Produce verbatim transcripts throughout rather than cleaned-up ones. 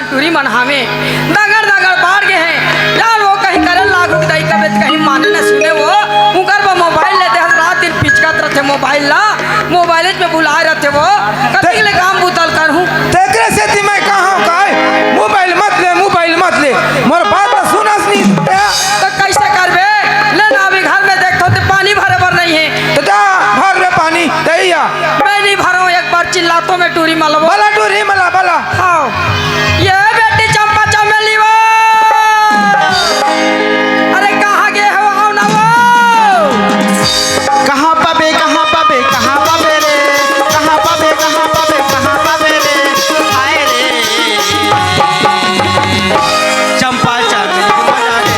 टूरी मन हावे, दंगड़ दंगड़ बाढ़ गे हे। यार, वो कहीं करे लागू के दाई, कबे कहीं माने न सुने वो। उकर वो मोबाइल लेते हस, रात दिन पिचकत रथे मोबाइल ला। मोबाइल में बुलाए रथे वो। कतिक ले काम बुतल करहूँ। तेकरे सेती मैं कहा हूँ काय, मोबाइल मत ले, मोबाइल मत ले। मोर बात ला सुनस नहीं। तो कैसे करबे? ले ना, अभी घर में देखथो ते पानी भरे बर नहीं हे। तो जा, भर ले पानी, दइया। मैं नहीं भरऊँ, एक बार चिल्लाथों मैं टूरी मला। बला टूरी मला, बला। हाँ। ये बेटी चंपा चमेली वो। अरे कहाँ गे हो, आओ ना वो। कहाँ पाबे, कहाँ पाबे, कहाँ पाबे रे? कहाँ पाबे, कहाँ पाबे, कहाँ पाबे रे? हाय रे। चंपा चमेली बजा रे,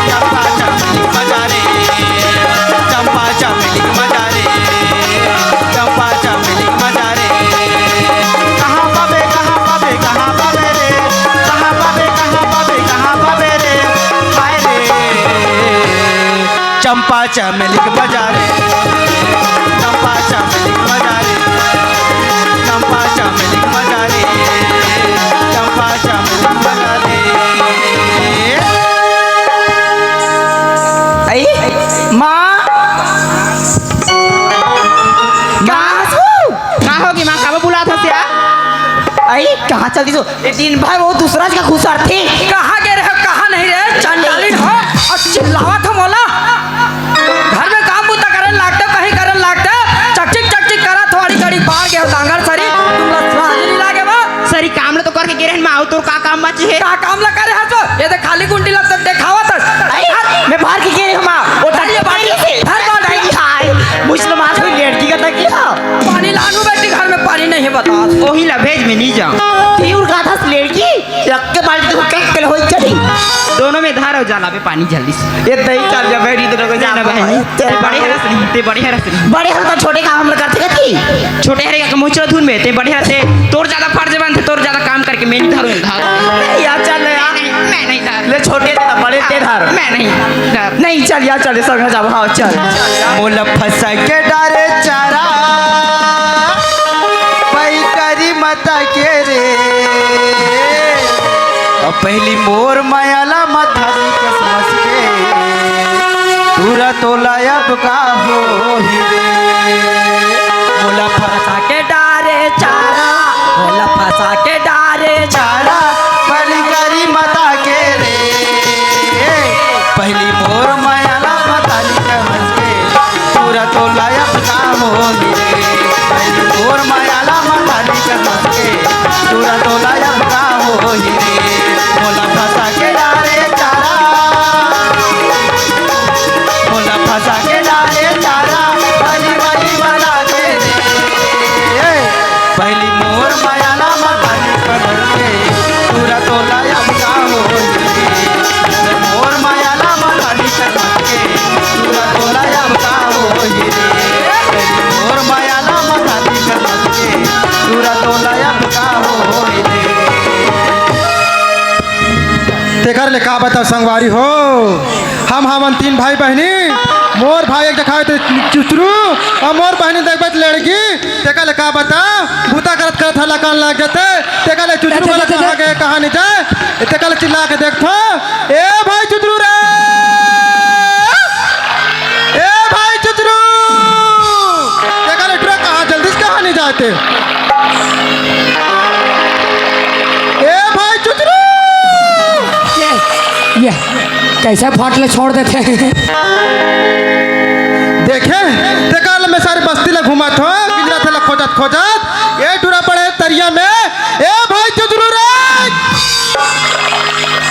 चंपा चमेली बजा रे, चंपा चमेली बजा रे, चंपा चमेली बजा रे। कहाँ पाबे, कहाँ पाबे, कहाँ पाबे रे? कहाँ पाबे, कहाँ पाबे, कहाँ पाबे रे? हाय रे। चंपा चमेली बजा रे, चंपा चमेली बजा रे, चंपा चमेली बजा रे, चंपा चमेली बजा रे। आई, माँ। माँ। का हो गे माँ, काबर बुलात हस या? आई, कहाँ चल दिस? ये दिन भर वो दूसरा जगह घुसरथे। कहाँ गे रहे, कहाँ नहीं रहे, चंडालिन हो, अउ चिल्लावत हो मोला। घर में काम बूता करे लागते, कहीं करे लागते, चकचिक चकचिक करत हो, अड़ी कड़ी बाढ़ गे हो, डांगर सरी, तुम लोग समझ नहीं लागे बा। सरी काम ला तो करके गे रहेन माँ, तोर का काम बाचे हे? का काम ला करे हस तो? ये दे खाली गुंडी ला तो देखावत हस। अरे, मैं बाहर के गे रहे हूँ माँ, वो अरे, ये बाटी से, धर बाटी। हाय, मुसलमान कोई लड़की का तकिया। पानी लानू बेटी, घर में पानी नहीं है, बता। ओही ला भेज, मैं नहीं जाऊँ। तें उनका था लड़की, रख के बाल्टी तो कल, कल होई चली। दोनों में धार हो जाला बे पानी जल्दी से। ये तई चल जा, बैठी तो लोग नहीं जा ना बहनी, भाई। ते बड़े हरस नहीं, ते बड़े हरस नहीं। बड़े हरस तो छोटे काम हम लोग करते करते। छोटे हरे का मुचरा धुन में, ते बड़े हरस, तोर ज्यादा फर्ज बनथे, तोर ज्यादा काम करके मैं नहीं धारूँ, धारूँ। नहीं यार, चल ले यार। नहीं, मैं नहीं धारूँ। ले छोटे ते बड़े ते धार। मैं नहीं धारूँ। नहीं, चल यार, चल, संग जाबो, हाँ, चल। मोला फंसा के डारे चारा, पई करी मता के रे। अब पहली मोर माया ला मथा दी कसमस के, पूरा तोला अब का होही रे। मोला फंसा के डारे चारा, मोला फंसा के डारे चारा, पई करी मता के रे। पहली मोर माया ला मथा दी कसमस के, पूरा तोला अब का होही रे। पहली मोर माया ला मथा दी कसमस के, पूरा तोला अब का होही रे। मोला फंसा के डारे चारा, मोला फंसा के डारे चारा, बली बली बना के रे। पहली मोर माया ला मथा दी कसमस के, पूरा तोला अब का होही रे। मोर माया ला मथा दी कसमस के, पूरा तोला अब का होही रे। पहली मोर माया ला मथा दी कसमस के, पूरा तोला अब का होही रे। तेकर ले का बताओ संगवारी हो, हम हमन तीन भाई बहिनी, मोर भाई एक देखावे ते चुचरू, अउ मोर बहिनी देखबे ते लड़की, तेकर ले का बताओ, बूता करत करत हलाकान लाग जाथे, तेकर ले चुचरू अच्छा, वाला अच्छा, कहाँ अच्छा। गए, कहाँ नहीं जाए, तेकर ले चिल्ला के देखथों, ए भाई चुचरू रे, ए भाई चुचरू, तेकर ले टुरा कहाँ जल्दी से कहाँ नहीं जाते, ए भाई चुचरू। ये, ये कैसे फाट ले छोड़ देथे। देखे, तेकर ले मैं सारी बस्ती ला घुमाथों, गिंजराथे ला खोजत खोजत, ये टुरा पड़े तरिया में, ए भाई चुचरू रे।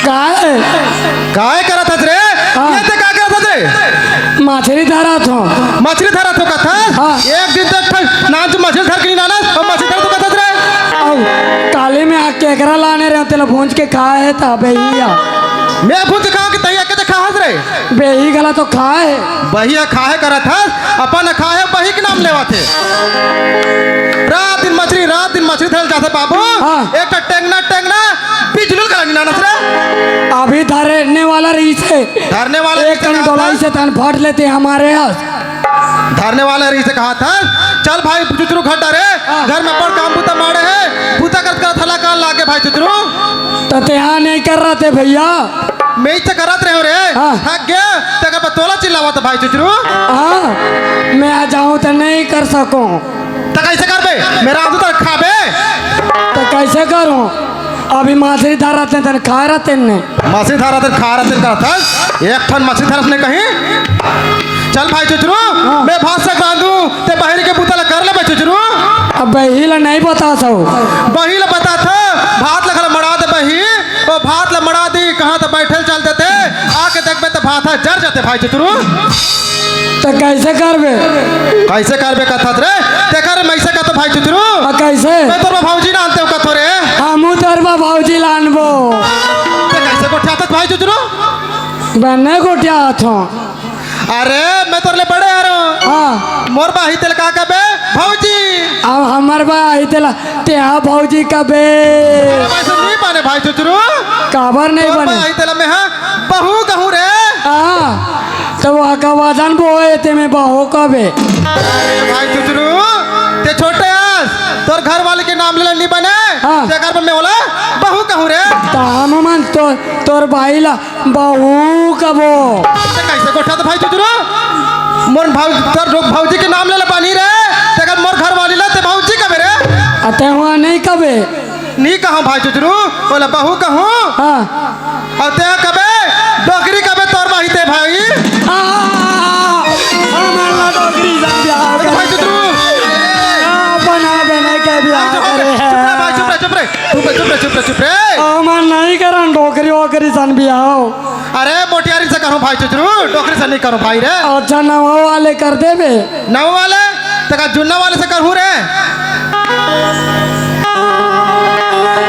काय? काय करत हस रे? हाँ। ये ते का करत हस रे? मछली धरत हों। मछली धरत हों कथस? हाँ। एक दिन तक नान तू मछली धर के नहीं लानस अउ मछली धरत हों कथस रे? अउ काली में आके एकरा लाने रहे, तेला भूंज के खाए हे त बेहिया। मैं भूंज के खाओं कि तही आके ते खाहस रे? बेही गला तो खाए। बही खाए करत हस, अपन खाए बही के नाम लेवत हे। रात दिन मछली, रात दिन मछली धरल जाथे बाबू। हाँ। एक ठा टेंगना, टेंगना, बिजलू कला नहीं लानस रे। अभी धरने वाला रहिसे। धरने वाला एक रहिसे कन ना डोलाई था। से तन फट लेते हमारे हस। धरने वाला रहिसे कहा था, चल भाई चुचरू घर डारे, हाँ। घर में बड़ काम बूता माड़े हे, बूता करत करत हला कान लागे भाई चुचरू। त तेहा नहीं कर रहा थे भैया। मैं इच्छा करत रहे रे, हाँ। थक गया, तेकर पर तोला चिल्लावा था भाई चुचरू। हाँ, मैं आ जाऊँ त नहीं कर सकूँ। त कैसे करबे? मेरा आंदू त खाबे। त कैसे करूँ? अभी मछरी धरत हे, तन खा रहा तेने। मछरी धरत हे, खा रहा तेने कहत हस। एक ठन मछरी धरत ने कहीं। चल भाई चुचरू, हाँ। मैं भात साग रांधू, ते बहिरी के बूता ला कर ले भाई चुचरू। अब बही ला नहीं बता सो। बही ला बता था, भात ला घला मड़ा दे बही, वो भात ला मड़ा दी, कहाँ त बैठल चल देते, आके देखबे त भात ह जर जाते भाई चुचरू। त कैसे करबे? कैसे करबे कथत रे? तेकर मैं ऐसे कहत भाई चुचरू। आ, कैसे? मैं तोर भौजी ना आनते हो कथो रे। हमू तोर भौजी लानबो। ते कैसे गोठियाथस भाई चुचरू? बने गोठियाथो। अरे, मैं तोर ले बड़े हरो। हाँ। मोर बाही तेला का कबे? भौजी। अब हमर बाही तेला तेहा भौजी कबे। अरे, वैसे नहीं बने भाई चुचरू। काबर नहीं तोर बने? बाही तेला मैं हा बहू कहूँ रे। हाँ। त वो का वजन बोए ते में बहू कबे। अरे भाई चुचरू, ते छोटे हस, तोर घर वाली के नाम लेला नहीं बने। हाँ। तेकर पर मैं बोला बहू कहूँ रे। त हम मन तो तोर बाई ला बहू कबो। ते कैसे गोठियाथस भाई चुचरू? मोर भाव तोर भौजी के नाम लेला बानी रे। तेकर मोर घर वाली ला ते भौजी कबे रे। अते हुआ नहीं कबे। नहीं कहूँ भाई चुचरू, बोला बहू कहूँ। हाँ। अउ ते कबे, डोकरी कबे तोर बाही ते भाई। आ, हमन ला डोकरी सन बिहाव अरे करे। भाई चुचरू। अपन हा बने के बिहाव करे हे। चुप रह भाई, चुप रह, चुप रह। चुप रह, चुप रह, चुप रह, चुप रह। हमन नहीं करन डोकरी वोकरी सन बिहाव। अरे मोटियारी से करूँ भाई चुचरू, डोकरी से नहीं करूँ भाई रे। अच्छा नवा वाले कर देबे। नवा वाले? त का जुन्ना वाले से करहूँ रे?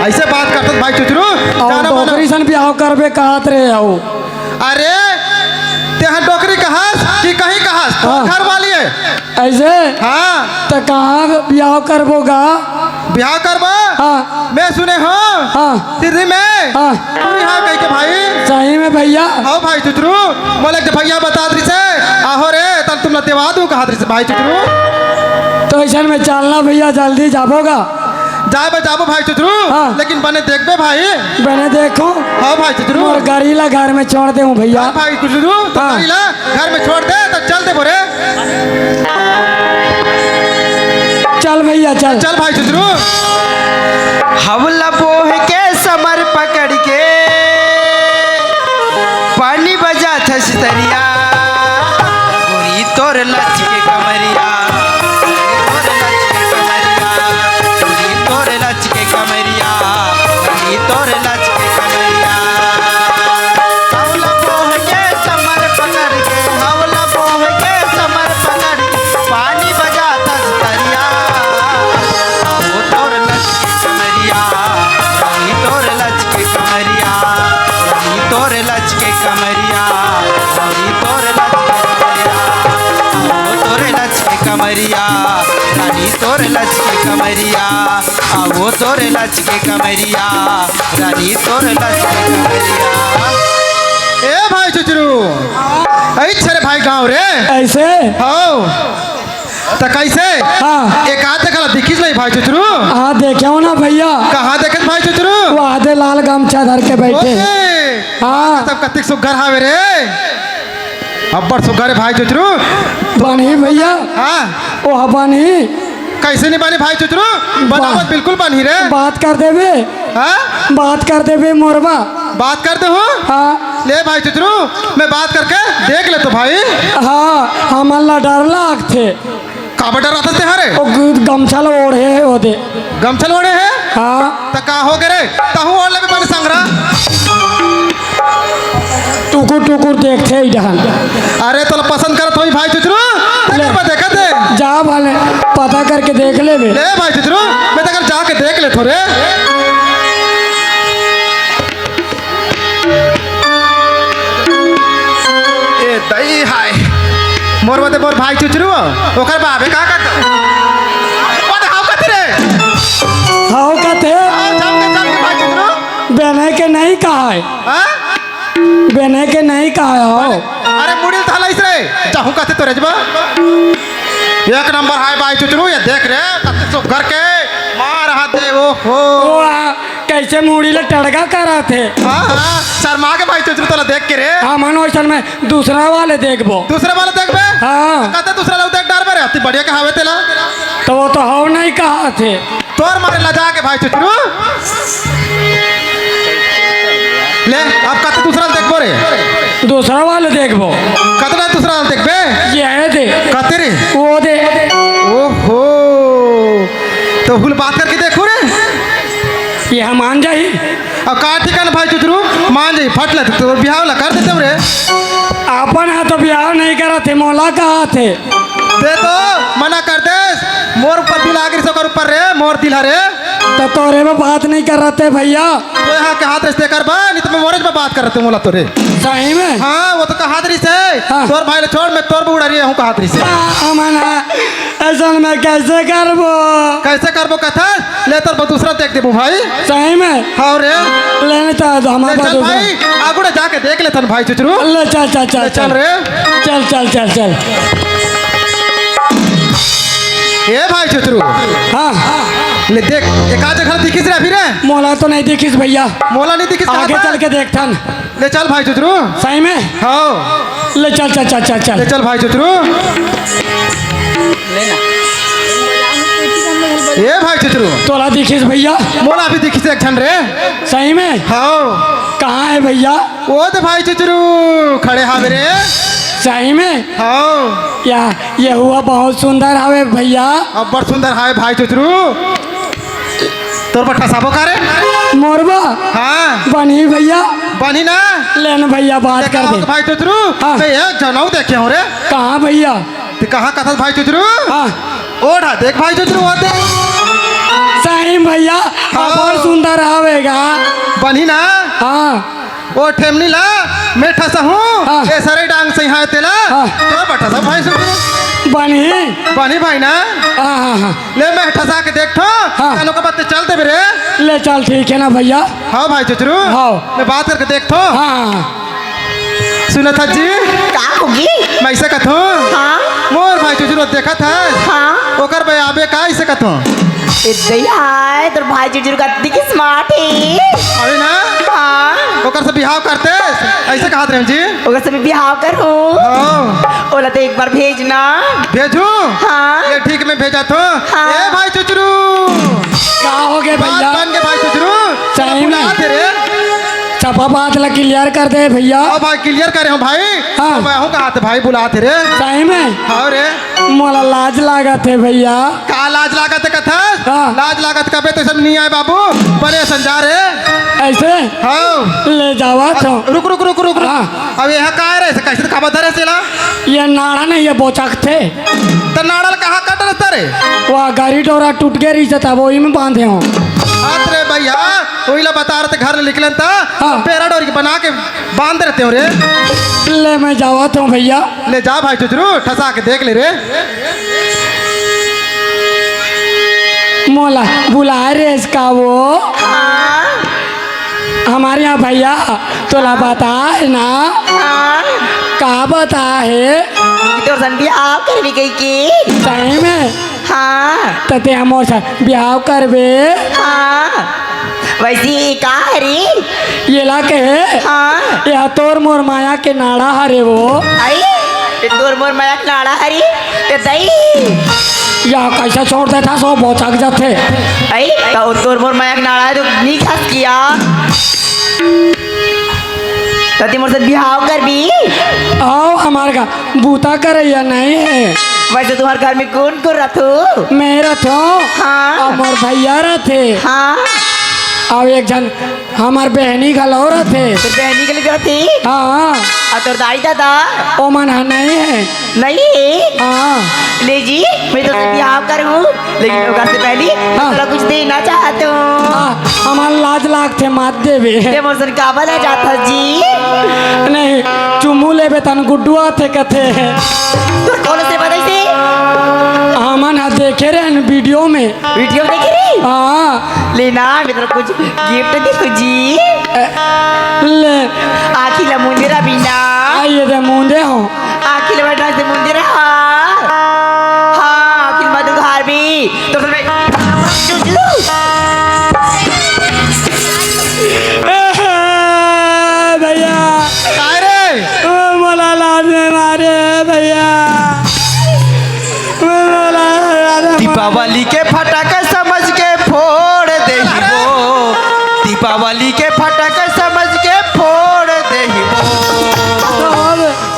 ऐसे बात करत भाई चुचरू, अउ जाना माना। डोकरी सन बिहाव करबे कहत रे अउ। अरे, तेहा डोकरी कहस कि कहीं कहस? तोर हाँ। घर वाली हे। ऐसे? हाँ। त कहाँ बिहाव करबो गा? बिहाव करबो? हाँ। मैं सुने हँव। हाँ। सीधी में। हाँ। पूरी हाँ कही के भाई। सही में भैया। हव भाई चुचरू, मोला एक भैया बतात रिहिसे, आहो रे, तन तुमला देवा दूँ कहत रिहिसे भाई चुचरू। त अइसन में चलना भैया, जल्दी जाबो गा। जाबे जाबो भाई चुचरू, हाँ। लेकिन बने देखबे भाई। बने देखो। हव भाई चुचरू। मोर गाड़ी ला घर में छोड़ देहूँ भैया। हाँ भाई चुचरू, तो हाँ। गाड़ी ला घर में छोड़ दे, त चल देबो रे। चल भैया, चल। चल भाई चुचरू। हवला बोह के समर पकड़ के, पानी बजाथस तरिया। गोरी तोर लचके कमरिया, तोर लचके कमरिया, गोरी तोर लचके कमरिया, गोरी तोर लचके कमरिया। हवला बोह के समर पकड़ के, हवला बोह के समर पकड़ के, पानी बजाथस तरिया। ओ तोर लचके कमरिया, रानी तोर लचके कमरिया, रानी तोर लचके कमरिया, रानी तोर लचके कमरिया। ओ तोर लचके कमरिया, रानी तोर लचके कमरिया। आ वो तोर लचके कमरिया, रानी तोर लचके कमरिया। ए भाई चुचरू, ऐ छरे भाई गाँव रे। ऐसे? हव। त कैसे? हाँ। एक आध जगह ला दिखिस नहीं भाई चुचरू? हाँ, देखे हो ना भैया। कहाँ देखे भाई चुचरू? वो आधे लाल गमछा धर के बैठे। ओके। हाँ। तब कतिक सुग्घर हावे रे। अब्बड़ सुग्घर हे भाई चुचरू। बान्ही भैया। हाँ। ओ हा बान्ही। कैसे नहीं बान्ही भाई चुचरू? बनावत बिल्कुल बान्ही रे। बात कर देबे। हाँ? बात कर देबे मोरबा। बात कर दे हूँ? हाँ। ले भाई चुचरू, मैं बात करके देख ले तो भाई। हाँ, हमन ला डर लागथे। काबर डर रहता ते हरे? ओ ग-, गमछा ल ओढ़े हे ओदे। गमछा ल ओढ़े हे? हाँ। त का हो गे रे? तहूँ ओढ़ लेबे बने संगरा। टुकुर टुकुर देखथे ई डहन। अरे तोला पसंद करत होही भाई चुचरू, ले। तेकर बर देखत हे। जा भले पता करके देख लेबे। ले भाई चुचरू, मैं तेकर जाके देख लेथों रे। ए दई हाय। मोर बदे मोर भाई चुचरू, ओकर बाबे का करत? बदे हाव कथे रे। हाव कथे? हाव, जाम के, जाम के भाई चुचरू। बेने के नहीं कहा है। हाँ? बेने के नहीं कहा है, हाव। अरे मुड़ी ल थाला इस रे। जाहूं कथे तोरे जबा। एक नंबर हाय भाई चुचरू, ये देख रे, कते सुग्घर के मार हाथ दे, ओ हो। वाह, कैसे मुड़ी ले टड़का करत हे। हाँ, हाँ, शर्मा के भाई चुचरू तोला देख के रे। हाँ, मन वैसन में दूसरा वाले देखबो। दूसरा वाले देखबे? हाँ। कते दूसरा लोग देख डारबे रे, अति बढ़िया कहावे तेला। तो वो तो हव नहीं कहाथे। तोर मारे लजा के भाई चुचरू। ले, अब कते दूसरा देखबो रे? दूसरा वाले देखबो। कतना दूसरा वाले देखबे? ये है दे। कते रे? वो दे। ओहो, तो हुल बात करके देखो रे। ये हम मान जाही। अब का ठिकाना भाई चुचरू, मान जाही, फट ले, तो बिहाव ला कर देते रे। अपन हा तो बिहाव नहीं करत हे, मोला कहाथे। दे तो, मना कर देस। मोर ऊपर दिल आ गिरिस ओकर ऊपर रे, मोर दिल हरे। तो तोरे में बात नहीं करत हे भैया। तो यहाँ के हाथ रिश्ते कर बा, नहीं तो मैं मोरे में बात करत हूँ मोला तोरे। सही में? हाँ, वो तो कहात रिस हे। हाँ। तोर भाई ले छोड़, मैं तोर बउड़ा रही हूँ कहात रिस हे। हाँ, अमन है। ऐसा मैं कैसे करबो? कैसे करबो कथा? ले तोर ब-, दूसरा देख देबो भाई। सही में? हाँ रे। लेने तो हमारे ले पास चल दूसरा। भाई, आगुड़ा जाके देख लेथन भाई चुचरू। ले चल, चल, चल, ले चल चल। रे। चल, चल, चल, चल। ए भाई चुचरू। हाँ। ले देख, एक आध जगह दिखिस रे अभी रे। मोला तो नहीं दिखिस भैया। मोला नहीं दिखिस आगे कहाँ पर? चल के देखथन। ले चल भाई चुचरू। सही में? हाँ। ले चल, चल, चल, चल, चल। ले चल भाई चुचरू। ए भाई चुचरू। तोला दिखिस भैया? मोला भी दिखिस एक झन रे। सही में? हाँ। कहाँ है भैया? वो तो भाई चुचरू खड़े हावे रे। सही में? हाँ। या, ये हुआ बहुत सुंदर हावे भैया। अब्बड़ सुंदर हावे भाई चुचरू। तोर बर ठसाबो का रे? मोर बर? हाँ। बनही भैया। बनही ना? ले न भैया, बात देखा कर दे। हो भाई चुचरू, हाँ। मैं एक जनऊ देखे हूँ रे। कहाँ भैया? ते कहाँ कथस भाई चुचरू? हाँ। ओढ़ा देख भाई चुचरू, वो देख। सही में भैया, हाँ। अब्बड़ सुंदर हावेगा। बनही ना? हाँ। ओ ठेमनी ला, मैं ठसहूँ, हाँ। ए सरे डांग सही हाय तेला, हाँ। तो बठा सब भाई सुन। बनही। बनही भाई ना? हाँ, हाँ, हाँ। ले मैं ठसा के देखथो, हाँ। कानो का बात चल देबे रे। ले चल, ठीक है ना भैया? हाँ भाई चुचरू। हाँ। मैं बात करके देखथो। हाँ, हाँ, हाँ। सुनत हस जी? का होगी? मैं इसे कथो। हाँ। मोर भाई चुचरू देखत हस? हाँ। ओकर बे आबे का इसे कथो? ए दई हाय, तोर भाई चुचरू कत्ती के smart हे। अरे ना? हाँ। ओकर से बिहाव करते, ऐसे कहत रहे जी। ओकर से मैं बिहाव करहूँ। हाँ। ओला तो एक बार भेजना। भेजू? हाँ। ये ठीक में भेजत हूँ। हाँ। ए भाई चुचरू। का हो गए बात भैया? बन के भाई चुचरू। सही में। बुलात हे रे। सफा बात ला clear कर दे भैया। हाँ भाई, clear करे हूँ भाई। हाँ। तो मैं हूँ कहात भाई बुलात हे रे। सही में? हाँ रे। मोला लाज लागत हे भैया। का लाज लागत हे कथस? हाँ। लाज लागत कबे तो सब नहीं आए बाबू, बड़े संजा रे। ऐसे? हाँ। ले जावत हूँ। रुक, रुक, रुक, रुक, रुक। हाँ। अब यह का रे? कैसे खाबा धरे सेला? ये नाड़ा नहीं, ये बोचकथे। त नाड़ा ल कहाँ कट रहता रे? वह गाड़ी डोरा टूट गए रही से तब वही में बांधे हूँ। हाथ रे भैया, वही ला बता रहे थे घर ले निकलन था, हाँ। बेरा डोरी के बना के बांध रहते हो रे। ले मैं जावत हूँ भैया। ले जा भाई चुचरू, ठसा के देख ले रे। मोला बुला रे इसका वो। हाँ। हमारे यहाँ भैया तोला बता है ना। हाँ। का बता है? कि तोर सन बिहाव करबे कहिके। सही में? हाँ। त ते हमर सन बिहाव करबे? हाँ। वैसे ये का हरे? ये ला कहे? हाँ। ये तोर मोर माया के नाड़ा हरे वो। आई? ये तोर मोर माया के नाड़ा हरे? ये दई। या कैसे छोड़ देता सो बोचक जाथे। आई? तो तोर मोर माया के नाड़ा है तो नी खास किया। त ते मोर से बिहाव करबी? आओ हमार का बूता करैया नहीं है। वैसे तुम्हारे घर में कौन कौन रथो? मैं रथो। हाँ। और मोर भैया रथे। हाँ। और एक जन हमार बहनी घलो रथे। तोर बहनी घलो रथे? हाँ। और तोर दाई दादा? ओ मन ह नहीं है। नहीं है? हाँ। ले जी, मैं तो बिहाव करूँ, लेकिन ओकर से पहले हाँ। थोड़ा कुछ देना चाहत हूँ। हाँ, हमार लाज लागथे, मत देबे। ते मोर सन काबर ला जात हस जी? नहीं, चुम्मू लेबे तन गुड्डू आथे कथे। तोर कौन से बताइसे? हमन ह देखे रहन video में। Video देखे रही? हाँ। लेना, मैं तो कुछ gift दे दो जी। ए, ले। आँखी ला मूंदे रहा बिना। आ, ये दे मूंदे हो। आँखी ला मंदिर हा। हाँ, अखिल मधु घर भी। तो फिर मैं भैया। काय रे? ओ, मोला लात में मारे भैया। ओ, मोला लात में मारे। दीपावली के फटाका समझ के फोड़ देही वो। दीपावली के फटाका समझ के फोड़ देही वो।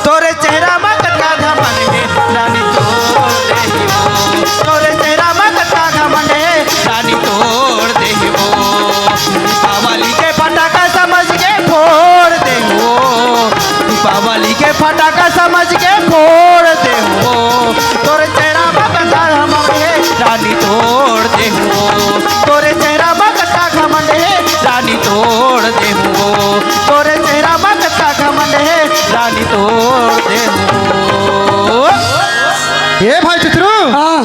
तोरे चेहरा म कतका घमंड हे, रानी तोड़ देही वो। तोरे चेहरा म कतका घमंड हे, रानी तोड़ देही वो। दीपावली के फटाका समझ के फोड़ देही वो। दीपावली के फटाका समझ के फोड़ देही वो। तोरे चेहरा म कतका घमंड हे, रानी तोड़ देही वो। तोरे चेहरा म कतका घमंड हे, रानी तोड़ देही वो। तोरे चेहरा म कतका घमंड हे, रानी तोड़ देही वो। ए भाई चुचरू, हाँ।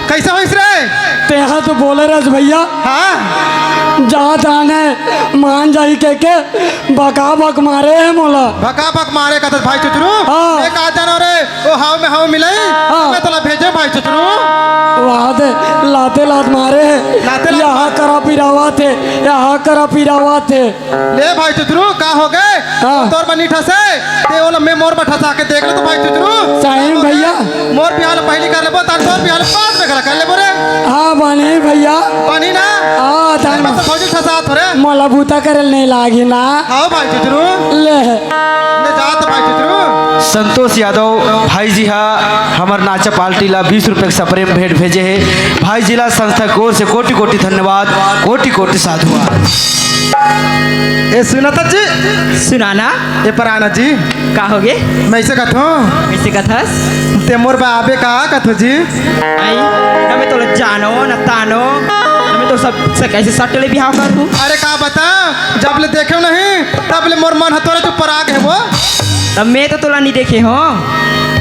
कइसे होइस रे? तेहा तो बोले रस भैया। हाँ। जात आने मान जाही कह के बका बक मारे हे मोला। बका बक मारे कथस भाई चुचरू? हाँ। मैं का जानो रे, ओ हाव में हाव मिलई। हाँ। मैं तोला भेजे भाई चुचरू। वाह दे, लाते लात मारे हे। लाते लात यहाँ मारे। करा पिरावत हे, यहाँ करा पिरावत हे। ले भाई चुचरू, का हो गे? हाँ। तोर बनी ठसे, ते ओला मैं मोर बठा के देख ले तो भाई चुचरू। सही में भैया। मोर बिहाव ल पहिली कर लेबो, तान तोर बिहाव ल बाद में घला कर लेबो रे। हाँ, बनी भैया। बनी ना? हाँ, तान बस फौजी ठसा थोरे। मोला बूता करे ल नहीं लागी ना। हाँ भाई चुचरू। ले। ले जा तो भाई चुचरू। संतोष यादव भाई जी हा हमर नाचा पार्टी ला बीस रुपए के सप्रेम भेंट भेजे हे। भाई जी ला संस्था की ओर से कोटि कोटि धन्यवाद, कोटि कोटि साधुवाद। ए सुनता जी। सुनाना। ए पराना जी। का होगे? मैं इसे कथों। कइसे कथस? ते मोर बा आबे का कथो जी? आई, न मैं तोला जानो, न तानो, न मैं तो सब से कइसे सट ले बिहाव कर दूं? अरे का बता, जब ले देखे नहीं, तब ले मोर मन ह तोरे ऊपर आ गे वो। तब मैं तो तोला नहीं देखे हो।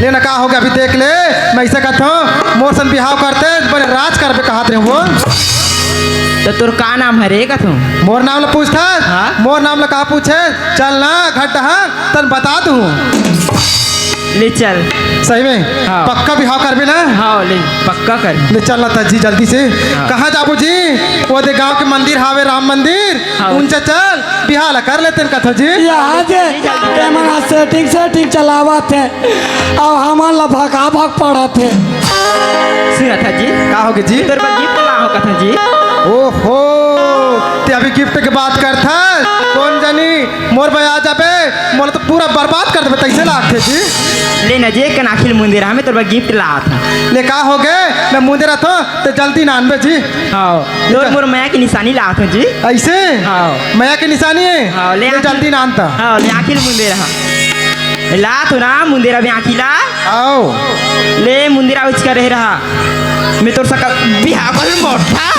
ले ना का होगे, अभी देख ले, मैं इसे कथों, मोर सन बिहाव करते, बड़े राज करबे कहत रहे वो। तो तोर का नाम हरे कथों? मोर नाम ला पूछथस? हाँ। मोर नाम ला का पूछे? चल ना, घट हा, तन बता दूं। ले चल। सही में? हाँ। पक्का बिहाव करबे ना? हाँ, ले, पक्का कर। ले चल ना त जी जल्दी से। हाँ। कहाँ जाबो जी? वो दे गांव के मंदिर हावे, राम मंदिर। हाँ। उनसे चल, बिहाव ला कर लेतेन कथो जी। यहाँ दे, जल्दी, जल्दी। ते मन setting, setting चलावत हे। अब हमन ला भका भक पड़त हे। सुनत हा जी। का होगे जी? तोर बर gift लाहो कथो जी। ओहो, ते अभी gift के बात करथस? कोन जनी मोर बया जाबे, मोला तो पूरा बर्बाद कर देबे, तइसे लागथे जी। ले ना जे, कन आखिल मुंदेरा, मैं तोर बर gift लात हूँ। ले का होगे, मैं मुंदेरा थों, ते जल्दी ना आनबे जी। हाँ, तोर मोर मया के निशानी लात हूँ जी। अइसे? हाँ। मया के निशानी हे? हाँ, ले ले आखिल। जल्दी ना आनता। हाँ, ले आखिल मुंदेरा। लात हूँ ना मुंदेरा में आखिला। आओ। ले मुंदेरा उचका रहे रहा। मैं तोर सका बिहाव कर मोटा।